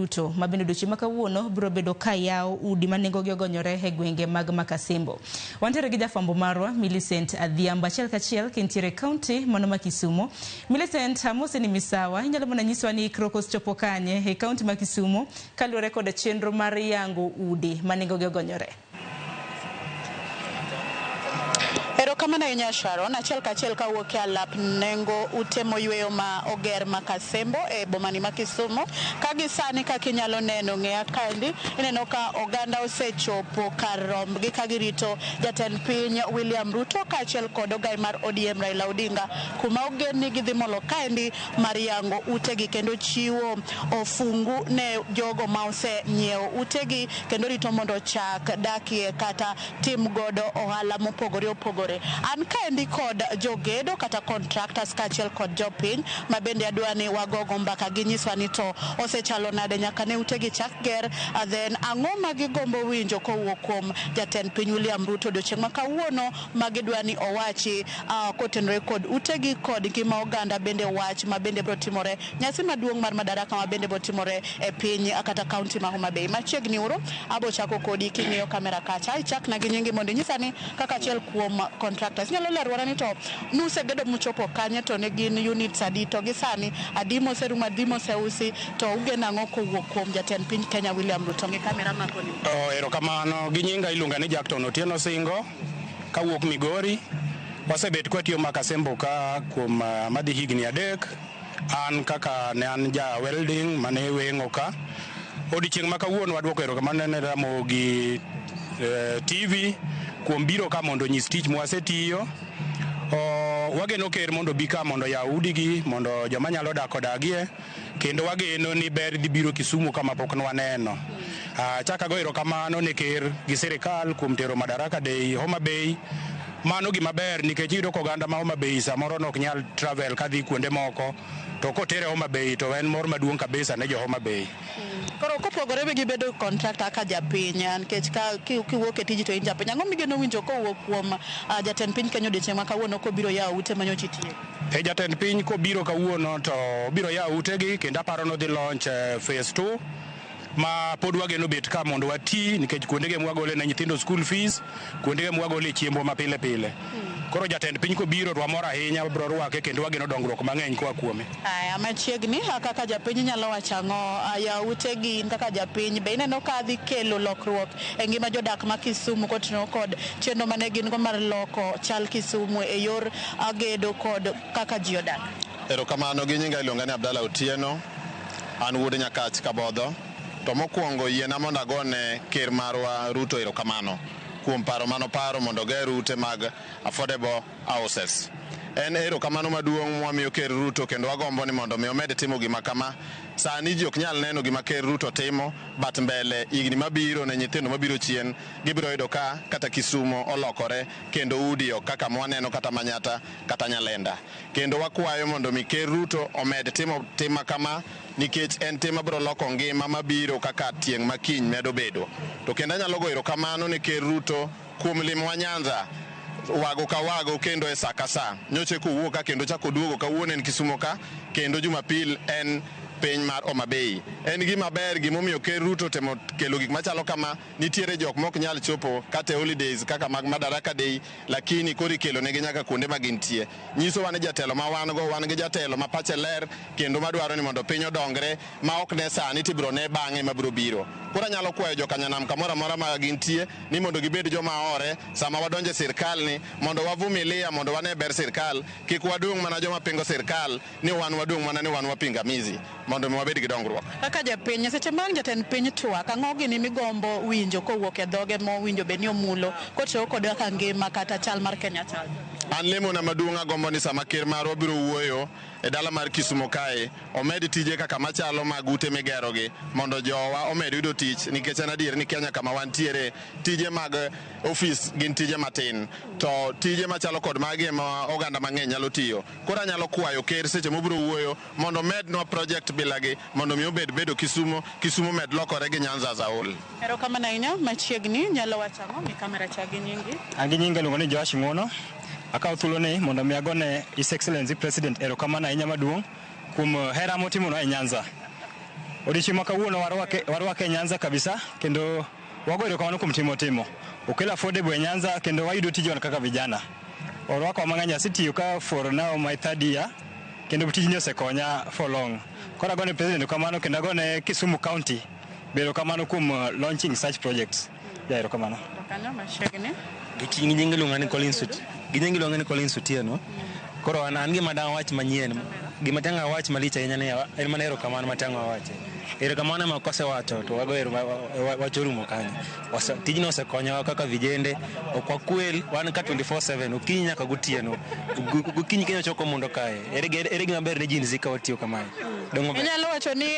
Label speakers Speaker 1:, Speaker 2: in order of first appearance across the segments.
Speaker 1: Ruto ma bende odiochieng' ma kawuono biro bedo ka yawo udi ma nengogi ogonyore e gwenge mag Makasembo. Wantiere gi jafwambo marwa Millicent Adhiambo achiel kachiel kintiere e kaunti mano ma Kisumo. Millicent, amose ni misawa, inyalo mana nyiswa ni ikruok osechopo kanye e kaunti ma Kisumo kaluwore kod chenro mar yango udi ma nengogi ogonyore?
Speaker 2: Erokamano ahinya Sharon. Achiel kachiel kawuok e alap nengo ute moyweyo ma oger ma Kasembo e bomani ma Kisumu. Ka gi sani kaka inyalo neno ng'eya kaendi, ineno ka oganda osechopo kar rombgi ka girito jatend piny William Ruto kaachiel kod ogai mar ODM Raila Odinga kuma ogen ni gidhi molo kaendi mar yango utegi kendo chiwo ofungu ne jogo ma osenyiewo utegi kendo rito mondo ochak dakie kata tim godo ohala mopogore opogore. An kaendi kod jogedo kata contractors kaachiel kod jopiny ma bende adwa ni wagogo mbaka ginyiswa ni to osechalo nade nyaka ne utegi chak ger, then ang'o ma gigombo winjo kowuok kuom jatend piny William Ruto odiochieng' ma kawuono ma gidwa ni owachi kotenore kod utegi kod ngima oganda bende wach ma bende biro timore nyasi maduong' mar Madaraka ma bende biro timore e piny kata kaunti ma Homa Bay. Machiegni uru abo chako kodi king'iyo kamera kacha ichakna gi nyingi mondo inyisa ni kaka achiel kuom contractors inyalo lerona ni to nusegedo muchopo kanye to ne gin units adi to gi sani adi moserumo adi moseusi to ugeno ang'o kowuok kuom jatend piny Kenya William Ruto ng'i kamera makoni.
Speaker 3: Oh, erokamano. Gi nyinga iluonga ni Jackton Otieno Singo, kawuok Migori. Wasebet kwatiyo Makasembo ka kuom madhi higni 3. An kaka ne an ja welding mane weng'o ka. Odiochieng' ma kawuono waduoko erokamano ne Ramogi TV kuom biro ka mondo onyis tich mwasetiyo. Wageno ker mondo obi ka mondo oyaw udigi mondo joma nyalo dak odagie. Kendo wageno ni ber dhi biro Kisumu kama pok nwaneno. Achako ago erokamano ne ker gi sirikal kuom tero Madaraka Day Homa Bay. Mano gima ber nikech iyudo ka oganda ma Homa Bay samoro ne ok nyal travel kadhi kuonde moko to kotere Homa Bay to en mor maduong' kabisa ne jo Homa Bay.
Speaker 2: Koro kopogore gi bedo contractor kaka japiny nikech ka kiwuok e tiji to in japiny, ang'o migeno winjo kowuok kuom jatend piny Kenya odiochieng' ma kawuono kobiro yawo ute manyocha itiye?
Speaker 3: E jatend piny kobiro kawuono to obiro yawo utegi kendo aparo ni odhi launch phase 2 ma pod wageno bet ka mondo wati nikech kuondege mwagole ne nyithindo school fees, kuondege mwagole chiembwa ma pile pile. Koro jatend piny kobiro to wamor ahinya, wabiro rwake kendo wageno dongruok mang'eny koa kuome.
Speaker 2: Aya, machiegni kaka japiny inyalo wacho ang'o? Yawo utegi in kaka japiny be ineno ka dhi kelo lokruok e ngima jodak ma Kisumu kotenore kod chenro mane gin go mar loko chal Kisumu e yor gedo kod kaka ji odak?
Speaker 4: Erokamano, gi nyinga iluonga ni Abdalla Otieno, an wuod Nyakach Kabodho. To mokwongo yiena mondo agone ker marwa Ruto erokamano kuom paro manoparo mondo oger ute mag affordable houses. En erokamano maduong' mwamiyo ker Ruto kendo wagombo ni mondo mi omed timo gima kama. Sani ji ok nyal neno gima ker Ruto timo, but mbele higni mabiro ne nyithindo mabiro chien gibiro yudo ka kata Kisumo olokore kendo udi ok kaka mwaneno kata Manyata kata Nyalenda. Kendo wakwayo mondo mi ker Ruto omed timo tim kama nikech en tim mabiro loko ngima mabiro kaka tieng' makiny medo bedo. To kendo anyalo goyo erokamano ne ker Ruto kuom limowa Nyanza wago ka wago kendo e sa ka sa. Nyocha kowuok ka kendo chako oduogo kawuono en Kisumo ka kendo Jumapil en piny mar Homa Bay. En gima ber gimomiyo ker Ruto temo kelo gik machalo kama. Nitiere jok mok nyal chopo kata e holidays kaka mag Madaraka Day, lakini koro ikelo negi nyaka kuonde ma gintie. Nyisowa ni jatelo ma wan go, wan gi jatelo ma pache ler kendo madwaro ni mondo piny odongre ma ok ne sani to ibiro ne bang'e mabiro biro. Koro anyalo kwayo jokanyanam kamoro amora ma gintie ni mondo gibed joma hore sama wadonjo e sirkal ni mondo wavumilia mondo wane ber sirkal, kik wadong' mana joma pingo sirkal ni wan wadong' mana ni wan wapingamizi mondo mi wabed gi dongruok.
Speaker 2: Kaka japiny, seche ma ang' jatend piny twak, ang'o gini migombo winjo kowuok e dhoge mowinjo bed ni omulo kotiyo kod kaka ngima kata chal mar Kenya chal?
Speaker 4: An lemona maduong' agombo ni sama ker marwa biro wuoyo e dala mar Kisumo kae, omed tije kaka machalo mag ute migerogi mondo jowa omed yudo tich nikech en adier ni Kenya kama wantiere tije mag ofis gin tije matin to tije machalo kod magi ema oganda mang'eny nyalo tiyo. Koro anyalo kwayo ker seche mobiro wuoyo mondo omednwa project bilagi mondo mi obed bedo Kisumo, Kisumo med lokore gi Nyanza as a whole.
Speaker 2: Erokamano ahinya. Machiegni nyalo wacho ang'o? Mi kamera cha gi nyingi.
Speaker 5: An gi nyinga iluongo ni Joash Ng'wono. Akawo thuoloni mondo mi agone His Excellency President erokamano ahinya maduong' kuom hera motimonwa e Nyanza. Odiochieng' ma kawuono warwake e Nyanza kabisa kendo wago erokamano kuom timo timo. Okelo affordable e Nyanza kendo wayudo tije wan kaka vijana. Orwakowa mang'eny asetiyo ka for now my third year kendo tijni osekonya for long. Koro agone president erokamano kendo agone Kisumu County be erokamano kuom launching such projects. Ja erokamano.
Speaker 2: Kanyo machiegni.
Speaker 6: Gi nying iluonga ni Collins gi nying iluonga ni Collins Otieno. Koro an gima dang' awach manyien, gima tang' awach malich ahinya ni en mana erokamano ma tang' awache. Erokamano ema kosewacho to wago wach orumo kanyo. Tijno osekonyowa kaka vijende, ok wakwel, wan ka 24/7, okinyi nyaka gotieno. Gokinyi kenya choko mondo kae. Ere gima ber ne Gen Z ka watiyo kamae? Dongo ber.
Speaker 2: Inyalo wacho ni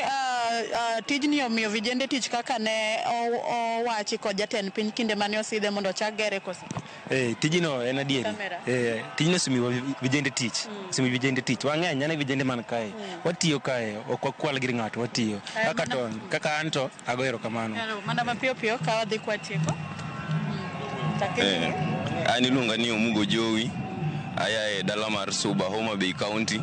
Speaker 2: tijni omiyo vijende tich kaka ne owachi kod jatend piny kinde mane osidhe mondo ochak gere koso?
Speaker 6: Eh, tijno en adieri.
Speaker 2: Kamera.
Speaker 6: Eh, tijno osemiyo vijende tich. Osemiyo vijende tich. Wang'eny ane vijende man kae. Watiyo kae, ok wakwal gir ng'ato, watiyo. Kaka to, kaka an to ago erokamano.
Speaker 2: Mana mapiyo piyo ka wadhi kwatieko.
Speaker 7: Eh, an iluonga ni Omugo Jowi, aya e dala mar Suba, Homa Bay County.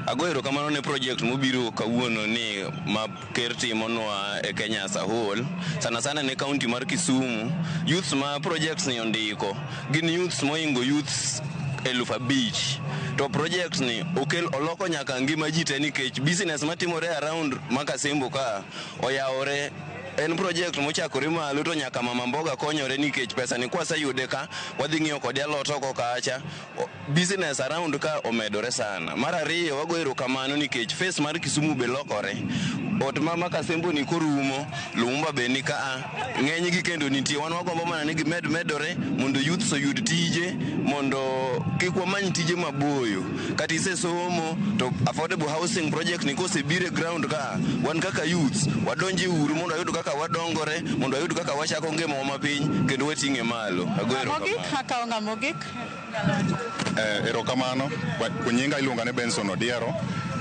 Speaker 7: Ago erokamano ne project mobiro kawuono ni ma ker timonwa e Kenya as a whole. Sana sana ne county mar Kisumu. Youths ma projects ni ondiko gin youths moingo youths 5,000. To project ni okel oloko nyaka ngima ji te nikech business matimore around Makasembo ka oyawore. En project mochakore malo to nyaka mama mboga konyore nikech pesa ni kwaseyude ka wadhi ng'iewo kode alot oko kacha. Business around ka omedore sana. Mar ariyo, wago erokamano nikech face mar Kisumu be lokore. Ot ma Makasembo ni korumo, Lumumba be ni kaa, ng'enygi kendo nitie. Wan wagombo mana ni gimed medore mondo youths oyud tije, mondo kik wamany tije maboyo. Kata isesomo to affordable housing project ni kosebiro e ground ka, wan kaka youths wadonje uru mondo wayud kaka wadongore, mondo wayud kaka wachako ngimawa mapiny kendo wating'e malo. Ago
Speaker 2: Mogik,
Speaker 7: erokamano.
Speaker 2: akawo ng'a mogik.
Speaker 8: Erokamano. Nyinga iluonga ni Benson Odiero.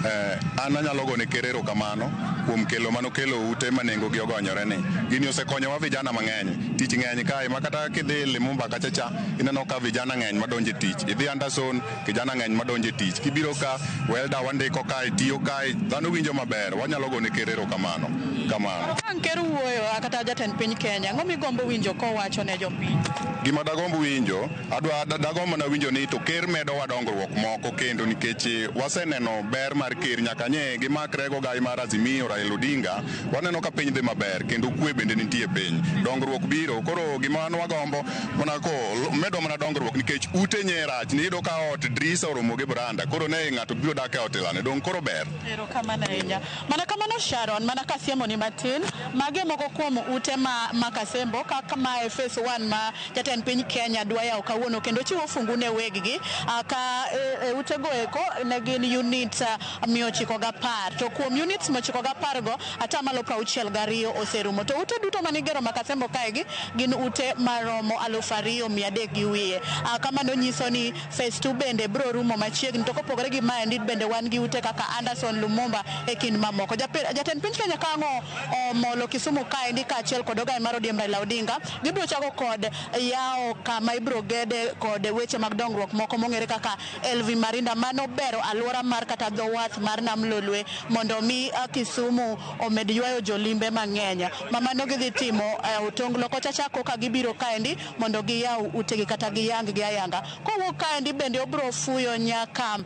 Speaker 8: An anyalo gone ker erokamano kuom kelo manokelo ute ma nengo gi ogonyore ni. Gini osekonyowa vijana mang'eny. Tich ng'eny kae ma kata kidhi Lumumba kacha cha ineno ka vijana ng'eny madonjo e tich. Idhi Anderson, kijana ng'eny madonjo e tich. Kibiro ka welder wandiko kae, tiyo kae, dhano winjo maber. Wanyalo gone ker erokamano. Kamano.
Speaker 2: Ka ker wuoyo kata jatend piny Kenya, ang'o migombo winjo kowacho ne jopiny?
Speaker 8: Gima dagomb winjo, adwa dagomb mana winjo ni to ker medowa dongruok moko kendo nikech waseneno ber mar ker nyaka nye gimakre go gai mar Azimio Raila Odinga, waneno ka piny dhi maber kendo kwe bende nitie piny. Dongruok biro, koro gima wan wagombo mana ko medo mana dongruok nikech ute nye rach, niyudo ka ot drisa oromo gi branda, koro ne ng'ato biro dak e ot ilane, dong koro ber.
Speaker 2: Erokamano ahinya. Mana kamano Sharon, mana kasiemo ni matin, magi moko kuom ute ma Makasembo kaka ma e phase 1 ma jatend piny Kenya dwa yawo kawuono kendo chiwo fungu ne weg gi ka e utego eko ne gin units 910, to kuom units 910 go 62% oserumo. To ute duto manigero Makasembo kaegi gin ute maromo 2,300 gi wiye. Kamano nyiso ni phase 2 bende biro rumo machiegni. To kopogore gi maendi bende wan gi ute kaka Anderson, Lumumba e kind mamoko. Jatend piny Kenya ka ang'o omolo Kisumu kaendi kaachiel kod ogai mar ODM Raila Odinga, gibiro chako kod yawo kama ibiro gede kod weche mag dongruok moko mong'ere kaka LV Marinda mano bero alwora mar kata dho wath mar Nam Lolwe mondo mi Kisumu omed ywayo jolimbe mang'eny. Ma mano gidhi timo otonglo kocha chako ka gibiro kaendi mondo giyaw utegi kata giyang gi ayanga. Kowuok kaendi bende obiro fuyo nyaka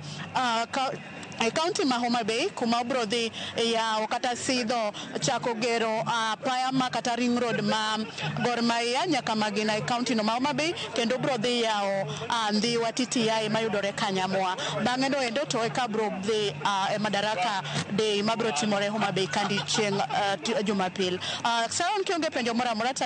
Speaker 2: e kaunti ma Homa Bay kuma obiro dhi yawo kata sidho chako gero apaya ma kata ring road ma Gor Mahia nyaka Magina e kaunti no ma Homa Bay, kendo obiro dhi yawo Ndhiwa TTI mayudore Kanyamwa. Bang'e no endo to eka biro dhi e Madaraka Day mabiro timore Homa Bay kandi chieng' Jumapil. Sharon, kionge penjo moro amora.